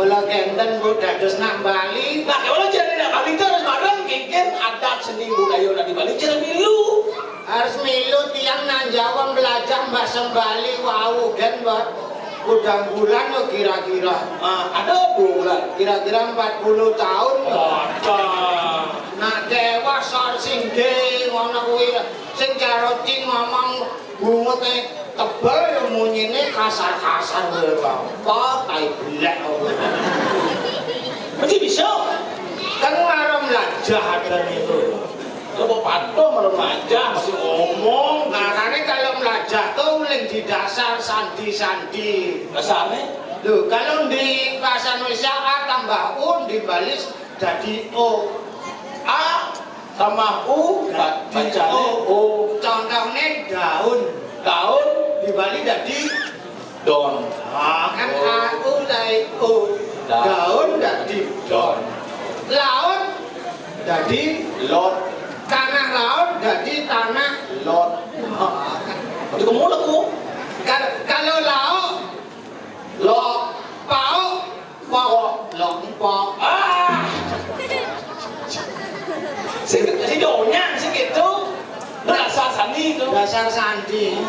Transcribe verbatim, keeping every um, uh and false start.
Kula kenten, Bu, dados nak Bali. Nah, kalau jadi nak Bali itu harus bareng, kengken adat seni budaya nak di Bali, cara milu. Harus milu tiang nang Jawa belajar bahasa Bali wau, kan, Mbak? Udah bulan lo kira-kira. Ah, ada bulan. Kira-kira empat puluh tahun. Ada. Nak dewa sor singge ngono kuwi. Sing cara cing ngomong bungut e tebel ya munyine kasar-kasar kuwi, Pak. Apa tai belek kuwi. Mesti bisa. Kan ngarem lajah ada niku. Coba patuh malah mlajah, masih ngomong. Makanya kalau mlajah tuh uling di dasar sandi-sandi. Dasarnya? Loh, kalau di bahasa Indonesia A tambah U dibalis jadi O. A tambah U, bacane O. Contohnya daun. Daun dibalik jadi don. Ah, kan A U dari U. Daun. Daun jadi don. Laut jadi lot. Tanah laut jadi tanah lot. Itu kamu laku. Kal- kalau lauk, lok, pauk, pok, lok, pok. Ah! Si, si donyang si gitu. Dasar sandi itu. Dasar sandi.